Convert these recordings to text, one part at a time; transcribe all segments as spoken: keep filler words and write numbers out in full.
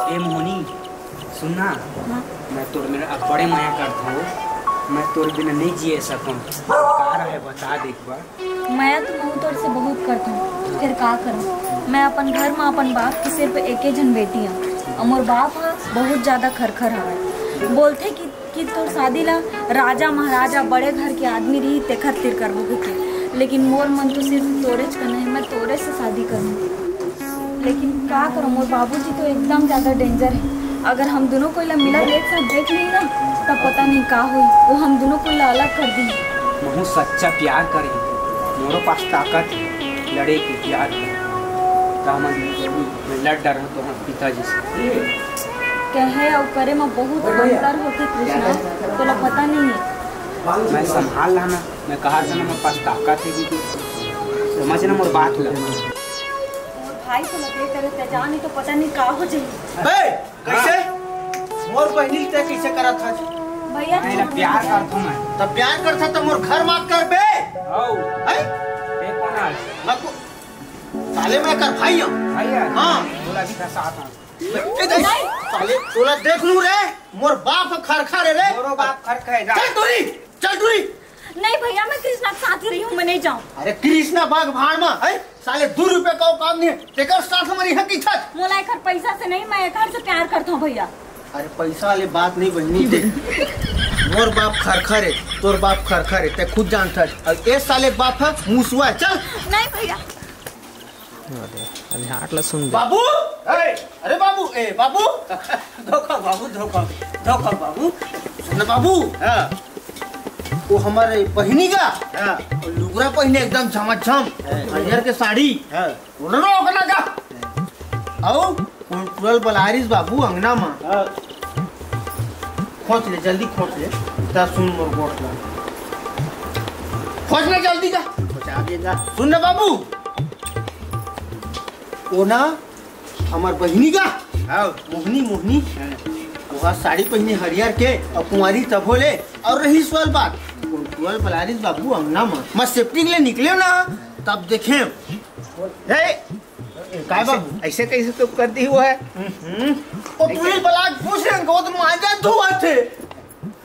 ए मोहनी, सुन ना। हाँ। मैं तोर मेर अब्बड़े मया करथों, मैं तोर बिना नहीं जिए सकूँ। का रहे बता दे एक बार। मया तो महूँ तोर से बहुत करथों, फिर का करूँ? मैं अपन घर में अपन बाप के सिर्फ एके झन बेटी हूँ, और मोर बाप ह बहुत ज्यादा खरखर हवय। बोलथे कि कि तोर शादी ला राजा महाराजा बड़े घर के आदमी रही तेखर तीर करबो कहिके, लेकिन मोर मन तो सिर्फ तोरेच कना हे, मैं तोरे से शादी करूँ। लेकिन का करूँ, मोर बाबूजी तो एकदम ज्यादा डेंजर हे। अगर हम दोनों कोई ला मिला एक साथ देख ली ना, तब पता नहीं का होई, वो हम दोनों कोई ला अलग कर दी। महूँ सच्चा प्यार करे, मोरो पास ताकत हे लड़े के प्यार के, त हमन मैं लड़ डरहूँ तोहर पिताजी से। कहे अउ करे म बहुत अंतर होथे कृष्णा, तोला पता नहीं हे। मैं संभाल लाना, मैं कहा से ना, मोर पास ताकत हे कि तू समझ ना मोर बात ला। मोर भाई को लगे करे ते जानी तो पता नहीं का हो जाई। बे, कैसे? मोर बहिनी ते कैसे करत हस? भैया, तेरा प्यार करथों मैं। तब प्यार करथा त मोर घर मात करबे? हौ। हैं? ते कौन आज? मैं को-, साले मैं कर भाई हूँ। भाई यार। हाँ। बोला भी था साथ में। ए, ए, ए, साले, तोला देख लू रे, मोर बाप खरखर हे रे। मोरो बाप खरखर हे, जा। चल टूरी, चल टूरी। नहीं भैया, मैं कृष्णा के साथ ही रही हूँ, मैं नहीं जाऊँ। अरे कृष्णा बाग भाड़ में, हैं? साले दू रुपया का काम नहीं हे, तेकर साथ में रही है कि छत? मोला एकर पैसा से नहीं, मैं एकर से प्यार करता हूँ भैया। अरे पैसा वाले बात नहीं बहिनी ते। मोर बाप खरखर हे, तोर बाप खरखर हे, ते खुद जानत हस। और ए साले बाप है मुसवा, चल। नहीं भैया। अरे, अभी हाट ला सुन दे। बाबू, ए, अरे बाबू, ए बाबू, धोखा बाबू, धोखा, धोखा बाबू। सुन बाबू, हाँ। वो हमारे बहिनी का, हाँ। वो लुगरा पहिने एकदम झमाझम, हाँ। हरियर के साड़ी, हाँ। रोक ना का। आओ, कोन टुरल बलारिस बाबू अंगना मा। हाँ। खोज ले, जल्दी खोज ले। ता सुन मोर गोठ ला। खोज ले जल्दी का। खोजा देगा। सुन ना बाबू। ओ ना, हमार बहिनी का? हाँ। मोहनी, मोहनी। हाँ। ओहा साड़ी पहिने हरियर के, अउ कुंवारी तभो ले, अउ रही सवाल बात, कोन टुरल बलारिस बाबू अंगना मा। मैं सेफ्टी के लिए निकले ना, तब देखे। हे! काय बाबू? ऐसे कैसे तो कर दी हुआ है? हम्म। ओ टुरल बलारिस पूछ रहे हैं, वो तो मांजा धोवत हे।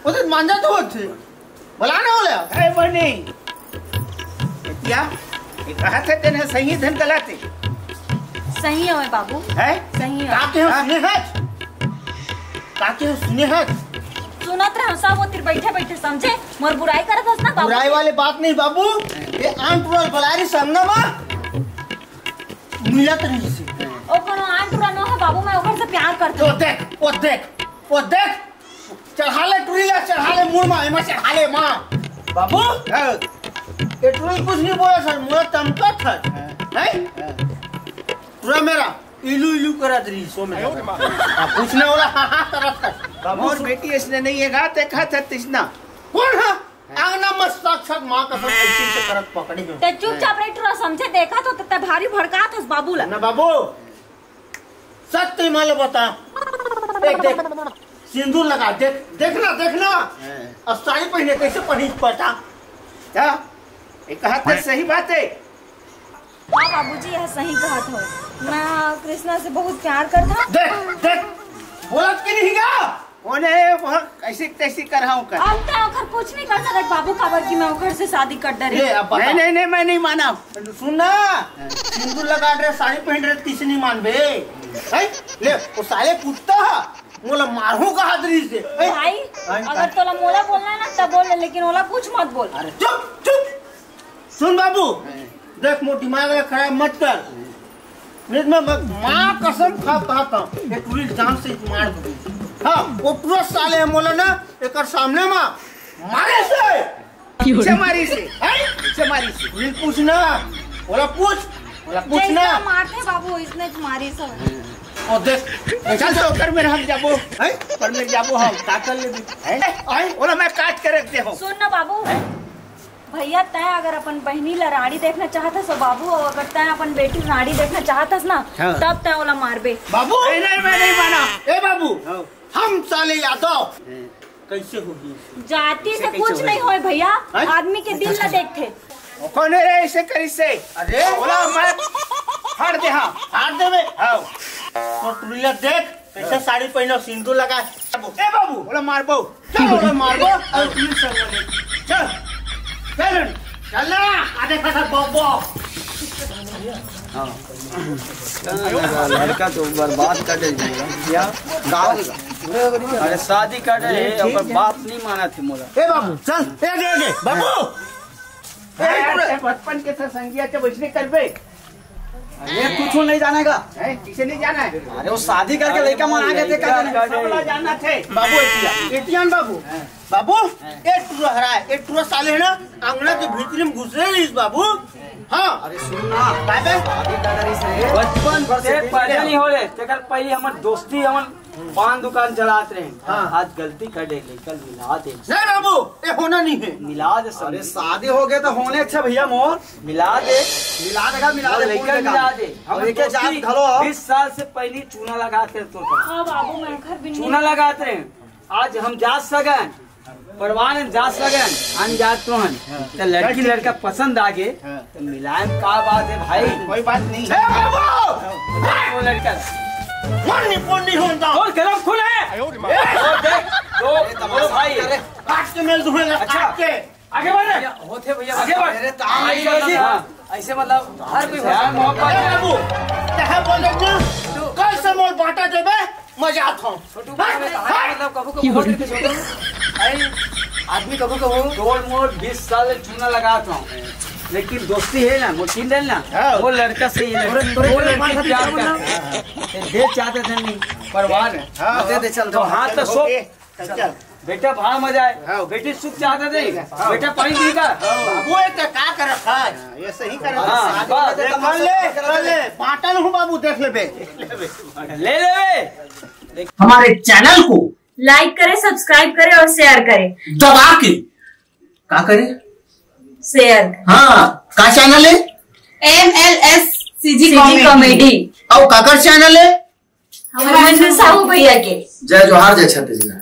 वो तो मांजा धोवत हे। बला ना होला। अरे बनी। क्या? ये कहा थे तेने सही धन गलत हे? सही हवे बाबू। है? सही हवे। का के हो हाँ? सुने हच? का के हो सुने हच? सुनत रहे सब वो तीर बैठे बैठे समझे, मोर बुराई करत हस ना बाबू। बुराई वाले बात नहीं बाबू, ये आन टुरल बलारिस अंगना मा मिलत रहिस हे। ओ कोनो आन टुरा नो हे बाबू, मैं ओकर से प्यार करथों। ओ देख, ओ देख, ओ देख, चढ़ा ले टुरी ला, चढ़ा ले मुड़ मा, एमा चढ़ा ले मा। बाबू, हाँ। ये टुरी कुछ नहीं बोला सर, मोला चमकत हे। हाँ। हैं? हाँ। टुरा मेरा इलू इलू करत रहिस हे। हाँ, कुछ नहीं बोला, हाँ, हाँ, करत हे। बाबू, मोर बेटी इसने नहीं हे गा, देखा था तिसना। कौन हे? अंगना मा साक्षात माँ कसम ऐसे से करत पकड़ी हूँ। ते चुपचाप रही टुरा, समझे देखा तो ते भारी भड़कात हस बाबू ला। ना बाबू, सत्य माँ ला बता। देख, देख, सिंदूर लगा, देख, देखना, देखना। हाँ। अब साड़ी पहिने कैसे पहिन पटा? क्या? ये कहा था सही बात हे। हाँ बाबूजी, यह सही कहत हो। मैं कृष्णा से बहुत प्यार करता। देख, देख, बोलत के नहीं गा? ओने वो कैसी तैसी कर हूँ कर। अब तो ओखर कुछ नहीं कर सकत बाबू, काबर कि मैं ओखर से शादी कर डरे। ले, अब बता। नहीं, नहीं, नहीं, मैं नहीं माना। सुन ना, सिंदूर लगा रहे, साड़ी पहन रहे, किसी नहीं मानबे। हैं? ले, वो साले कुत्ता है, मोला मारहूँ का हाथ रही से। हैं? भाई, हैं? अगर तोला मोला बोलना है ना, तब बोल ले, लेकिन ओला कुछ मत बोल। अरे चुप, चुप। सुन बाबू, देख मोर दिमाग ला खराब मत कर। नहीं तो मैं, मैं माँ कसम खा कहता हूँ, ये टुरी जान से मार दूँ। हाँ, वो टुरा साले हे मोला ना, एकर सामने मा मारे से। किसे मारी से? हैं? किसे मारी से? टुरी पूछ ना, बोला पूछ, बोला पूछ ना। जैसा मारते बाबू, इसने मारी से। ओ देख, चल तो कर मेरे हम जाबो। हैं? कर मेरे जाबो हम। का कर ले भी? हैं? हैं? ओला मैं काट के रख दे हो। सुन ना बाबू, हैं? भैया, तैं अगर अपन बहिनी ला रानी देखना चाहत हस बाबू, अउ अगर तैं अपन बेटी रानी देखना चाहत हस ना, हाँ। तब तैं ओला मारबे। बाबू! नहीं, नहीं, मैं नहीं माना। ए बाबू, हाँ। हम साले यादव। कैसे होही? जाति से कुछ नहीं होय भैया, हाँ? आदमी के दिल ला देखथे। ओ कौन हे रे ऐसे करिस हे? अरे! ओला मैं फाड़ दे, हाँ। फाड़ देबे? हाँ। तो टुरी ला देख, कैसा साड़ी पहनो, सिंदूर लगा। ए बाबू, ओला मारबो। चल, ओला मारबो। अउ पुलिस सब बोले, चल। चल, चल ना। आधे खा, खा, बॉब, बॉब। हाँ। लड़का तो बर्बाद कर दे दिया। क्या? गाँव का। अरे, शादी कर रहे, ओकर बाप नहीं माना थे मोला। ए बाबू, चल। ए, दे, दे, बाबू। ए, ए, बचपन के साथ संगिया के वैसने करबे। अरे, कुछ नहीं जानेगा। हैं? किसे नहीं जाना है? अरे, वो शादी करके लड़का मन आ गए थे, क्या जाने? सबला जानना थे। बाबू, एतिया, एतिया न बाबू। बाबू, ए टुरा हरा, ए टुरा साले है ना, अंगना के भीतरी में घुसरे रहिस बाबू। हाँ। अरे, सुन ना। काय बे? शादी कर रहिस रे। बचपन से पैदा नहीं हो रहे, तेकर पहले हमर दोस्ती, हमन पान दुकान चलात रहे। हाँ। आज गलती कर ले, लइका मिला दे। नहीं बाबू, ये होना नहीं है। मिला दे सब। अरे, शादी हो गया तो होने अच्छा भैया मोर। मिला दे। मिला देगा, मिला दे, लइका मिला दे। हम एक जात घलो हो। बीस साल से पहले चूना लगा के तो हाँ बाबू, मैं घर भी नहीं चूना लगात रहे। आज हम जात सगन, परवान जात सगन, हम जात तो हन। तो लड़की लड़का पसंद आ गए। तो मिलायम का बात है भाई? कोई बात नहीं। ए बाबू! वो लड़का। मन नहीं, फोन नहीं होता। और गरम खून है। और देख, दो, दो भाई है। काट के मेल दूंगा, अच्छा। काट के। आगे बढ़ रे। होथे भैया, आगे बढ़। अरे, तो आम ऐसे नहीं, हाँ। ऐसे मतलब हर कोई हो सकता है। ए बाबू, तहे बोले ना, कल से मोल बांटा देबे। मजा आता हूँ। छोटू भाई, मैं कहा मतलब कभू कभू होत रहिथे छोटू। भाई, आदमी कभू कभू तोर मोर बीस साल चूना लगात हूँ, लेकिन दोस्ती है ना, मोर चिन्ह ले ना, हाँ। वो लड़का से ही लड़की, तोरे, तोरे वो लड़की प्यार करता है। दे चाहते थे नहीं, परवाह नहीं। हाँ। दे दे, चल, तो दो। हाँ, तो सो ओके, चल, चल। बेटा भाव मजा आए, हाँ। बेटी सुख चाहते थे, हाँ। बेटा पानी पी का। वो एक का करत है? ये सही करत है। हाँ, बस। कर ले, कर ले, बांटल हूँ बाबू, देख लेबे। ले लेबे। हमारे चैनल को लाइक करें, सब्सक्राइब करें और शेयर करें। दबा के का करें? शेयर। हाँ, का चैनल है? एम एल एस सी जी कॉमेडी। और काकर चैनल है? हमारे मंजू साहू भैया के। जय जोहार, जय छत्तीसगढ़।